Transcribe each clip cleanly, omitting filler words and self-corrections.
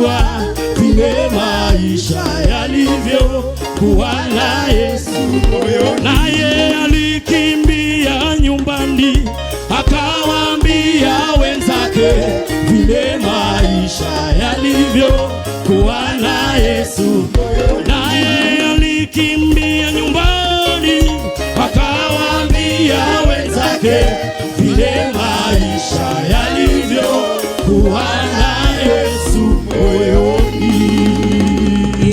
Angejua vile maisha yalivyo kuwa na Yesu. Naye alikimbia nyumbani, akawaambia wenzake vile maisha yalivyo kuwa na Yesu. Naye alikimbia nyumbani, akawaambia wenzake vile maisha yalivyo kuwa na Yesu moyoni.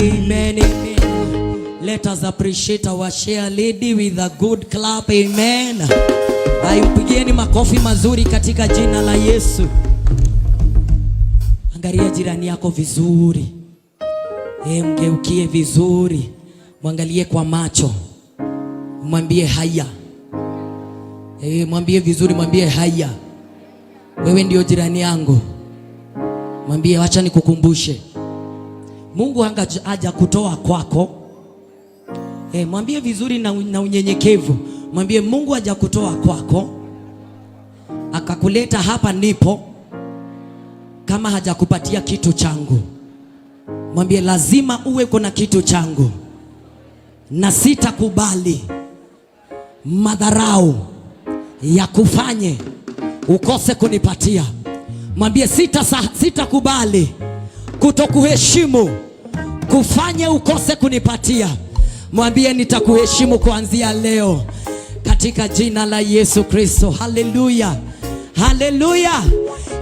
Amen, amen. Let us appreciate our chair lady with a good clap. Amen. Mpigieni makofi mazuri katika jina la Yesu. Angalia jirani yako vizuri. Mgeukie vizuri. Mwangalie kwa macho. Mwambie haya. Mwambie vizuri, mwambie haya. Wewe ndio jirani yangu. Mwambie, wacha nikukumbushe. Mungu haja kutoa kwako. Mwambie vizuri na unyenyekevu. Mwambie Mungu hajakutoa kwako akakuleta hapa nipo kama hajakupatia kitu changu. Mwambie lazima uwe kuna kitu changu, na sitakubali madharau ya kufanye ukose kunipatia. Mwambie sitakubali kutokuheshimu kufanye ukose kunipatia. Mwambie nitakuheshimu kuanzia leo katika jina la Yesu Kristo. Haleluya, haleluya!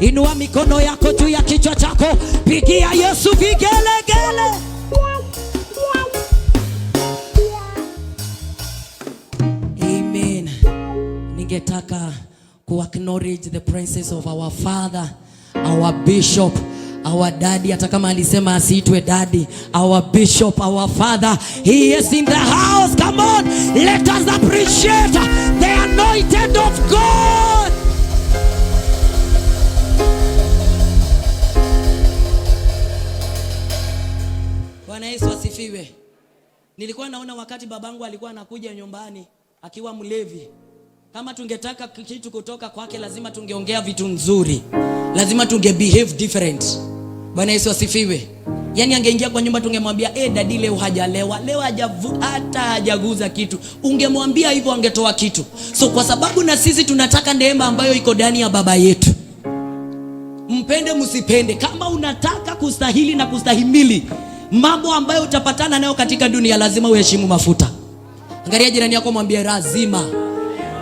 Inua mikono yako juu ya kichwa chako, pigia Yesu vigelegele. Amen. Ningetaka ku acknowledge the presence of our father, our bishop, our daddy, hata kama alisema asiitwe daddy, our bishop, our father, he is in the house. Come on, let us appreciate the anointed of God. Bwana Yesu asifiwe. Nilikuwa naona wakati babangu alikuwa anakuja nyumbani akiwa mlevi, kama tungetaka kitu kutoka kwake lazima tungeongea vitu nzuri, lazima tunge behave different. Bwana Yesu asifiwe. Yaani angeingia kwa nyumba tungemwambia, "Daddy leo hajalewa, leo hata hajaguza kitu." Ungemwambia hivyo angetoa kitu. So kwa sababu na sisi tunataka neema ambayo iko ndani ya baba yetu. Mpende msipende, kama unataka kustahili na kustahimili mambo ambayo utapatana nayo katika dunia, lazima uheshimu mafuta. Angalia jirani yako, mwambie lazima.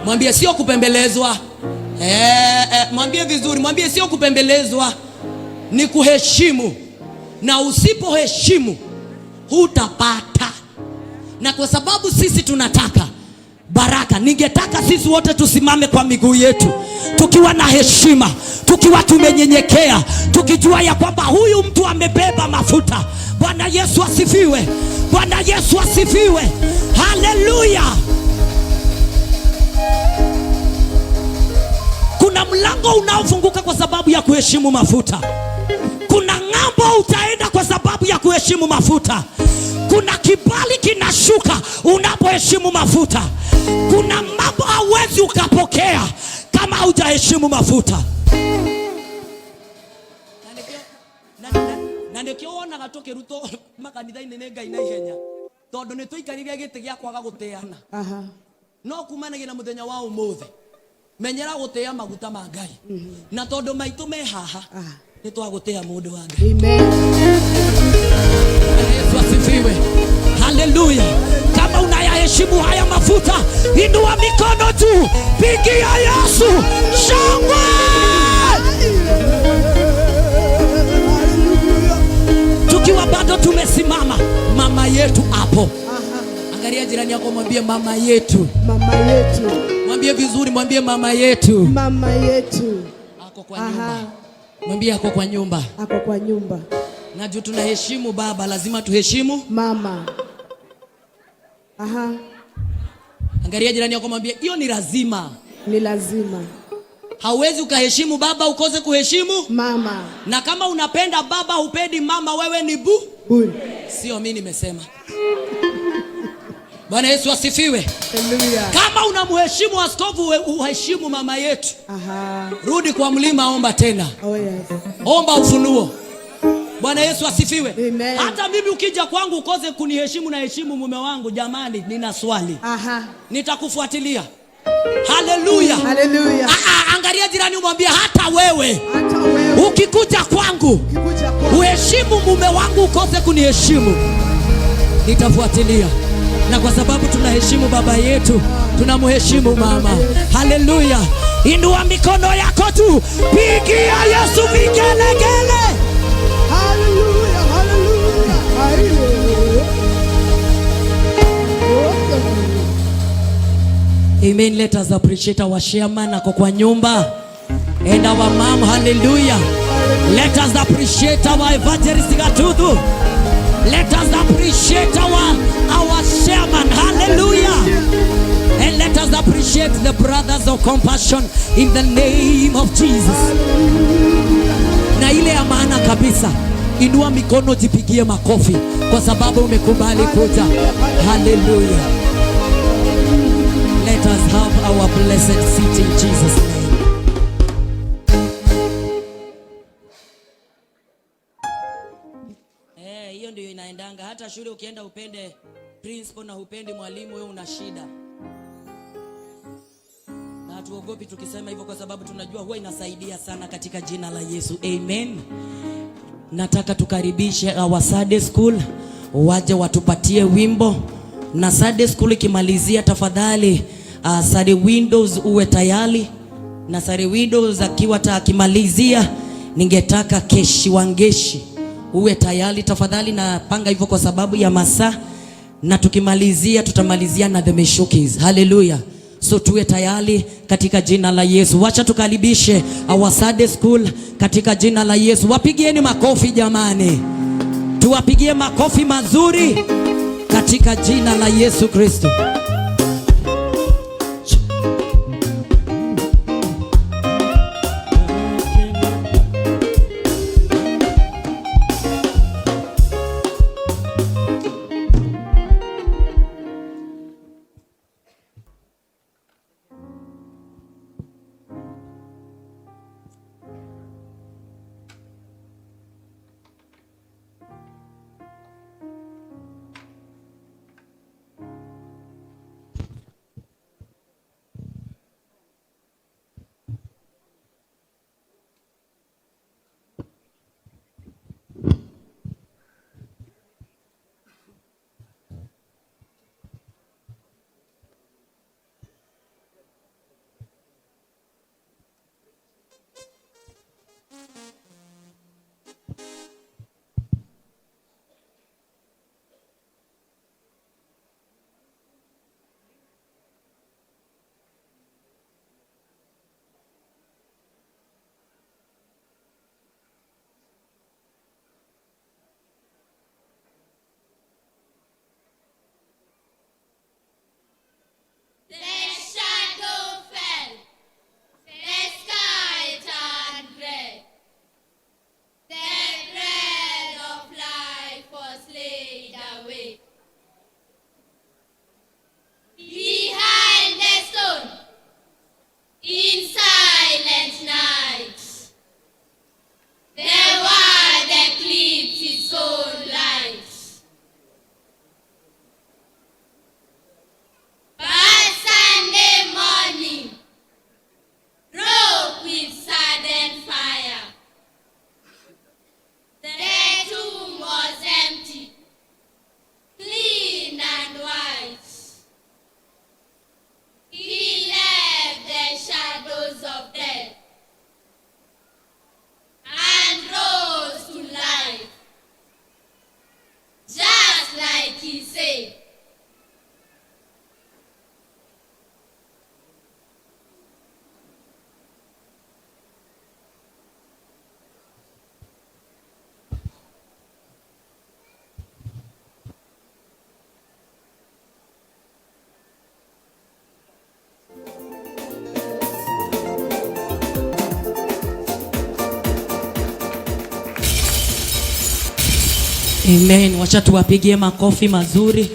Mwambie sio kupembelezwa. Mwambie vizuri, mwambie sio kupembelezwa, ni kuheshimu. Na usipoheshimu hutapata. Na kwa sababu sisi tunataka baraka, ningetaka sisi wote tusimame kwa miguu yetu tukiwa na heshima, tukiwa tumenyenyekea, tukijua ya kwamba huyu mtu amebeba mafuta. Bwana Yesu asifiwe. Bwana Yesu asifiwe. Haleluya. Kuna mlango unaofunguka kwa sababu ya kuheshimu mafuta. Kuna ng'ambo utaenda kwa sababu ya kuheshimu mafuta. Kuna kibali kinashuka unapoheshimu mafuta. Kuna mambo hauwezi ukapokea kama hujaheshimu mafuta. Na nĩkĩo wonaga tũkĩrutwo makanitha-inĩ nĩ Ngai na ihenya, tondũ nĩ tũikarire gĩtĩ gĩa kwaga gũtĩana. No kumanagia na mũthenya wa ũmũthĩ, menyera gũtĩa maguta ma Ngai, na tondũ maitũ me haha, nĩ twagũtĩa mũndũ wa Ngai. Amen. Yesu asifiwe. Haleluya. Kama unayaheshimu haya mafuta, inua mikono juu, pigia Yesu shangwe. Tukiwa bado tumesimama, mama yetu hapo. Angalia jirani yako, mwambie mama yetu. Mama yetu. Mwambie vizuri, mwambie mama yetu. Mama yetu. Ako kwa nyumba. Mwambie ako kwa nyumba. Ako kwa nyumba. Na juu tunaheshimu baba, lazima tuheshimu mama. Angalia jirani yako, mwambie hiyo ni lazima. Ni lazima. Hauwezi ukaheshimu baba ukose kuheshimu mama. Na kama unapenda baba hupendi mama, wewe ni bu. Buri. Sio mimi nimesema. Bwana Yesu asifiwe. Haleluya. Kama unamheshimu askofu, uheshimu mama yetu. Rudi kwa mlima, omba tena. Oh, yes. Omba ufunuo. Bwana Yesu asifiwe. Amen. Hata mimi ukija kwangu ukose kuniheshimu na heshimu mume wangu, jamani, nina swali. Nitakufuatilia. Haleluya. Hallelujah. Ah, ah, angalia jirani umwambie, hata wewe Hata wewe ukikuja kwangu ukikuja kwangu uheshimu mume wangu ukose kuniheshimu, nitafuatilia. Na kwa sababu tunaheshimu baba yetu, tunamheshimu mama. Haleluya! Inua mikono yako tu, pigia Yesu vigelegele. Hallelujah, hallelujah. Hallelujah. Okay. Amen. Let us appreciate our chairman ako kwa nyumba and our mom. Hallelujah. Let us appreciate our evangelist Gatudu. Let us appreciate our chairman. Hallelujah. And let us appreciate the brothers of compassion in the name of Jesus. Na ile ya maana kabisa, inua mikono, jipigie makofi kwa sababu umekubali kuja. Hallelujah. Let us have our blessed seat in Jesus' name. Eh, hiyo ndio inaendanga. Hata shule ukienda upende principal na hupendi mwalimu, wewe una shida. Na hatuogopi tukisema hivyo kwa sababu tunajua huwa inasaidia sana katika jina la Yesu. Amen. Nataka tukaribishe our Sunday school waje watupatie wimbo, na Sunday school ikimalizia, tafadhali Sunday Windows uwe tayari, na Sunday Windows akiwa akimalizia, ningetaka Keshi Wangeshi uwe tayari tafadhali. Napanga hivyo kwa sababu ya masaa, na tukimalizia tutamalizia na the Meshukis. Hallelujah. So tuwe tayari katika jina la Yesu. Wacha tukaribishe our Sunday school katika jina la Yesu. Wapigieni makofi jamani, tuwapigie makofi mazuri katika jina la Yesu Kristo. The shadow fell. The sky turned gray. The bread of life was laid away. Behind the stone, in silent night, the world eclipsed its own light. But Sunday morning broke with sudden fire. The tomb was empty, clean and white. He left the shadows of death and rose to life, just like he said. Amen. Wacha tuwapigie makofi mazuri. You're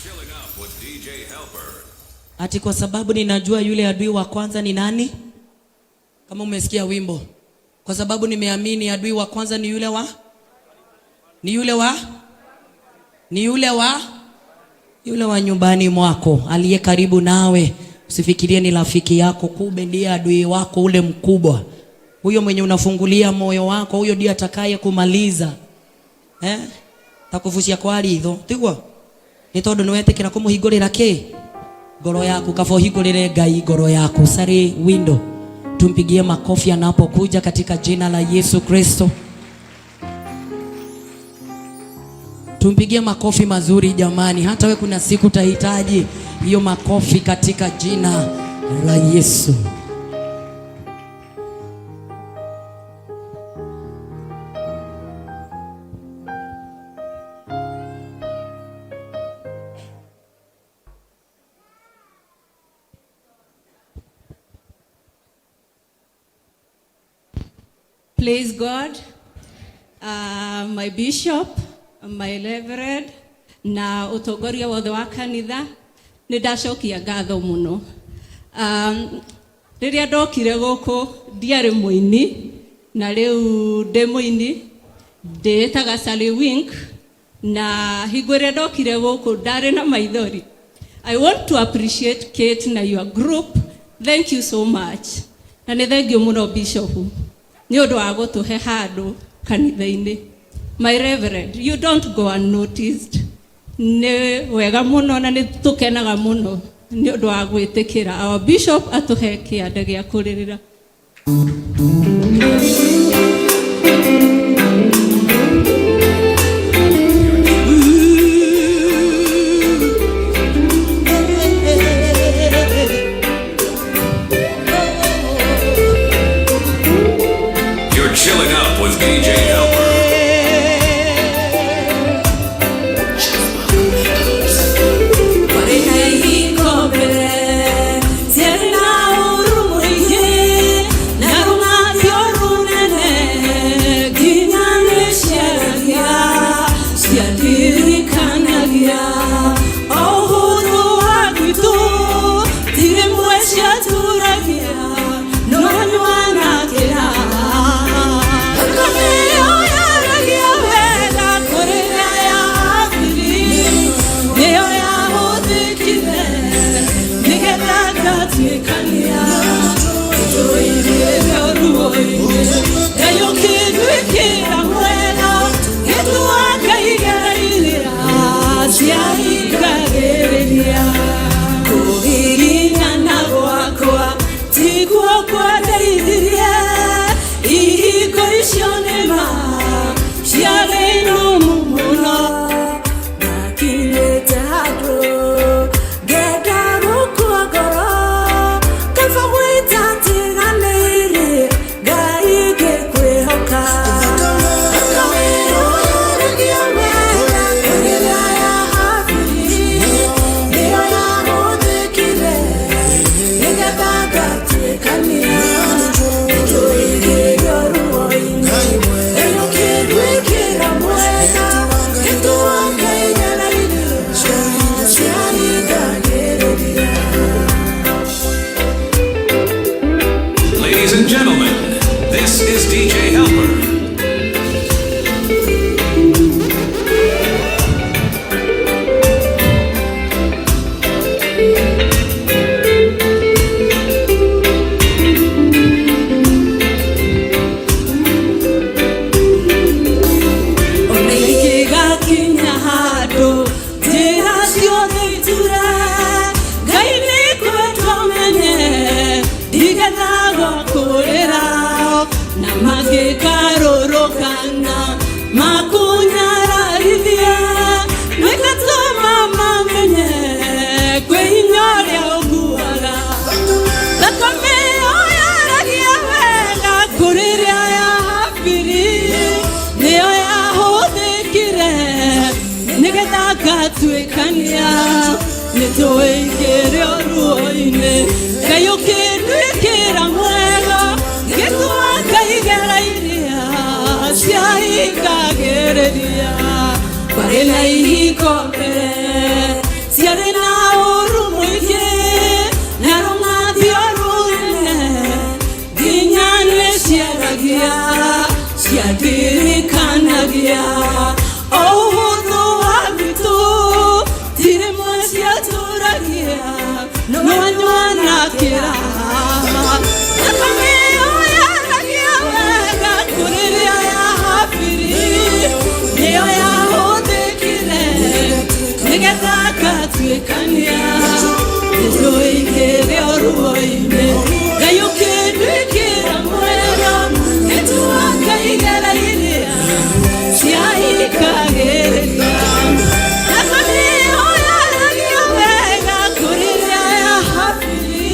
chilling up with DJ Helper. Ati kwa sababu ninajua yule adui wa kwanza ni nani? Kama umesikia wimbo. Kwa sababu nimeamini adui wa kwanza ni yule wa? Ni yule wa? Ni yule wa? Yule wa nyumbani mwako, aliye karibu nawe. Usifikirie ni rafiki yako, kumbe ndiye adui wako ule mkubwa. Huyo mwenye unafungulia moyo wako, huyo ndiye atakaye kumaliza. Eh? Takufucia kwa ritho, tiguo? Ni tondu ni wetikira kumuhingurira ki? Ngoro yaku, kaba uhingurire Ngai ngoro yaku. Sari window. Tumpigie makofi anapokuja katika jina la Yesu Kristo. Tumpigie makofi mazuri jamani. Hata we kuna siku utahitaji hiyo makofi katika jina la Yesu. Praise God, my bishop, my reverend, na utongoria wothe wa kanitha, nĩ ndacokia ngatho mũno. Rĩrĩa ndokire gũkũ ndiarĩ mũini, na rĩu ndĩ mũini, ndĩĩtaga Sally Wink, na hingo ĩrĩa ndokire gũkũ ndarĩ na maithori. I want to appreciate Kate na your group. Thank you so much. Na nĩ thengiũ mũno bishop nĩ ũndũ wa gũtũhe handũ kanitha-inĩ. My reverend, you don't go unnoticed. Nĩ wega mũno na nĩ tũkenaga mũno nĩ ũndũ wa gwĩtĩkĩra our bishop atũhe kĩanda gĩa kũrĩrĩra. You're chilling up with DJ Helper. Ladies and gentlemen, this is DJ Helper. Ciaragia ciandirikanagia o ũhũthũ wa witũ tirĩmwe ciatũragia no anyua na kĩraha. Thakame ĩyo yaragia wega kũrĩ ĩrĩa ya Habili, nĩyo yahũthĩkire nĩgetha ngatuĩkania nĩtũingĩre ruo-inĩ. Ngai ũkĩnduĩkĩra mwega nĩtuakaigera iria ciahikagĩrĩria. Thakame ĩyo yaragia wega kũrĩ ĩrĩa ya Habili,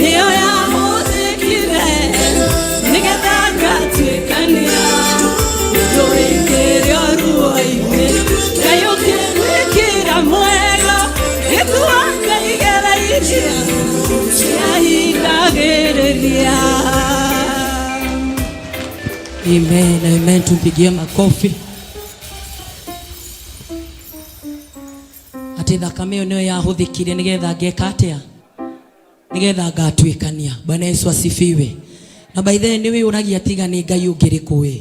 nĩyo yahũthĩkire nĩgetha ngatuĩkania nĩtũingĩre ruo-inĩ. Ngai ũkĩnduĩkĩra mwega nĩtuakaigera iria ciahingagĩrĩria. Amen, amen. Tumpigie makofi. Ati thakame ĩyo nĩyo yahũthĩkire nĩgetha ngeka atĩa? Nĩgetha ngatuĩkania. Bwana Yesu asifiwe. Na by the way nĩ wĩyũragia tiga nĩ Ngai ũngĩrĩ kũ ĩ?